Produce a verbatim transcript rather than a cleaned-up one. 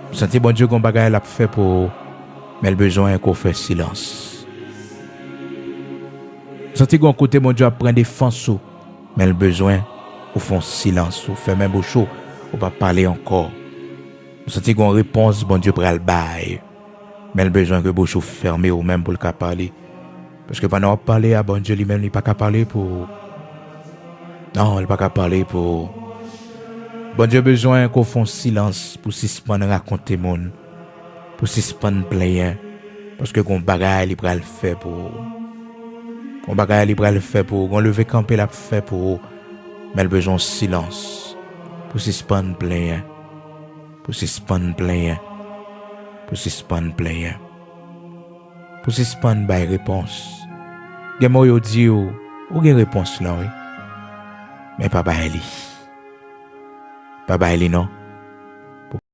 Ou santi Bondye gon bagay l ap fè pou ou, men l bezwen ke w fè silans. Ou santi gon kote Bondye ap pran defans ou, men l bezwen ou fè yon silans, ou fèmen bouch ou, ou pa pale ankò. Ou santi gon repons Bondye pral bay, men l bezwen ke bouch ou fèmen ou menm pou l ka pale. Paske pandan w ap pale a Bondye, li menm li pa ka pale pou ou. Non, li pa ka pale pou ou. Bondye bezwen ke w fè yon silans pou sispann rakonte moun, pou sispann plenyen, paske gon bagay li pral fè pou ou. Gon bagay li pral fè pou ou, gon leve kanpe l ap fè pou ou, men l bezwen yon silans pou sispann plenyen, pou sispann plenyen, pou sispann plenyen, pou sispann bay repons. Gen mo yo di w, ou gen repons lan wi, men pa bay li. Pa bay li non.